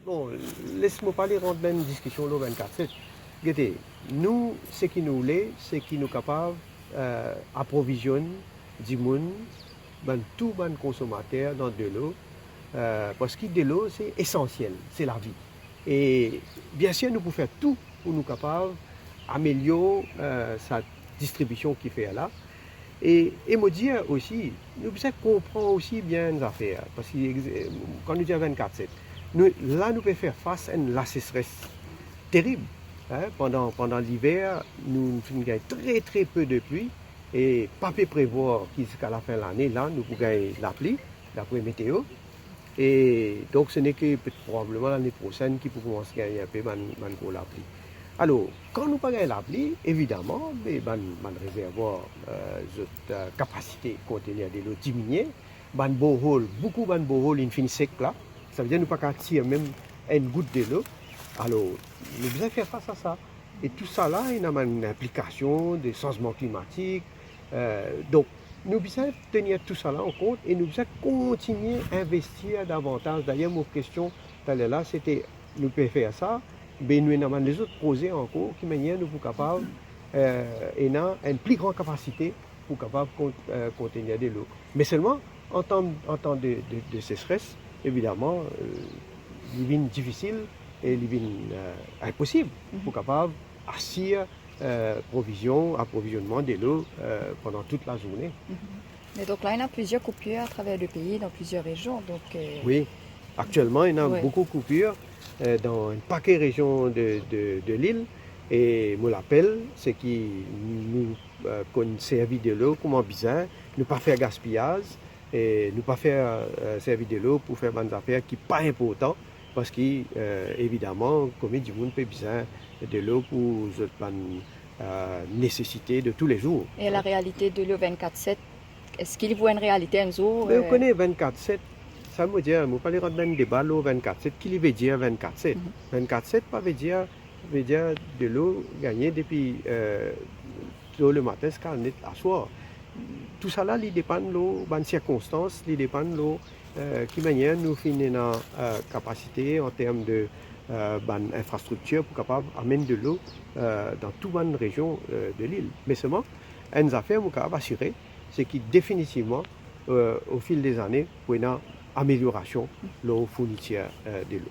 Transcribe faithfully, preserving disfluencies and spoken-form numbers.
Bon, les mo pa ale rant dan enn diskision lor vennkat set. Gete, nou, seki nou oule, seki nou kapav, eh, aprovizionn dimoun, bann, tou bann konsomater dan delo, eh, parski delo se esansiel, se lavi. E biensir, nou pou fer tou pou nou kapav amelior, eh, sa distribision ki fer la. E, e mo dir osi, nou bizin konpran osi bien enn zafer, parski ex-, kan nou dir vennkat set, nou, la nou pe fer fas enn lasesres terib, hein, pandan, pandan liver, nou, nou finn gagn tre, tre pe de pli, e pa pe prevwar ki ziska lafin lane la, nou pou gagn lapli, dapre meteo. E donk, se neke pe-, probableman lane prosenn ki pou koumans gagn inpe bann, bann gro lapli. Alor, kan nou pa gagn lapli, evidaman, be bann, bann rezervwar, eh, zot, eh, kapasite kontenir delo diminie, bann borehole, boukou bann borehole inn fini sek la, savedir nou pa kapav tir mem enn gout delo. Alor, nou bizin fer fas a sa. E tousala, ena bann inplikasion de sanzman klimatik. Eh, donk, nou bizin tenir tousala an kont e nou bizin kontigne investir davantaz. Dayer, mo kestion taler la, sete, nou pe fer sa, be nou ena bann lezot proze ankor, ki manier nou pou kapav, eh, ena enn pli gran kapasite pou kapav kont-, eh, kontenir delo. Me selman, an term, an term de, de, de sesres, evidaman, eh, li vinn difisil e li vinn, eh, inposib pou kapav asir, eh, provizion, aprovizionman delo, eh, pandan tout lazourne. Mhm. Me donk la, ena plizier koupir atraver le pei, dan plizier rezion, donk, eh, Wi, aktielman, ena Wi. boukou koupir, eh, dan enn pake rezion de, de, de lil, e mo lapel, seki nou, eh, konn servi delo kouma bizin, nou pa fer gaspiyaz, e nou pa fer, eh, servi delo pou fer bann zafer ki pa inportan, parski, eh, evidaman, kouma dimoun pe bizin delo pou zot bann, eh, nesesite de toulezour. E la realite delo vennkat set, eski li pou enn realite enn zour, Me ou eh, kone vennkat set, sa mo dir, mo pa ale rant dan enn deba lor vennkat set, ki li ve dir vennkat set? Mhm. Vennkat set pa ve dir, ve dir delo gagne depi, eh, to lematin ziska net aswar. Tousala, li depann lor bann sirkonstans, li depann lor, eh, ki manier nou finn ena, eh, kapasite an term de, eh, bann infrastriktir pou kapav amenn delo, eh, dan tou bann rezion, eh, de lil. Me selman, enn zafer mo kapav asire, seki definitivman, eh, o fil de zane, pou ena ameliorasion lor fournitir, eh, delo.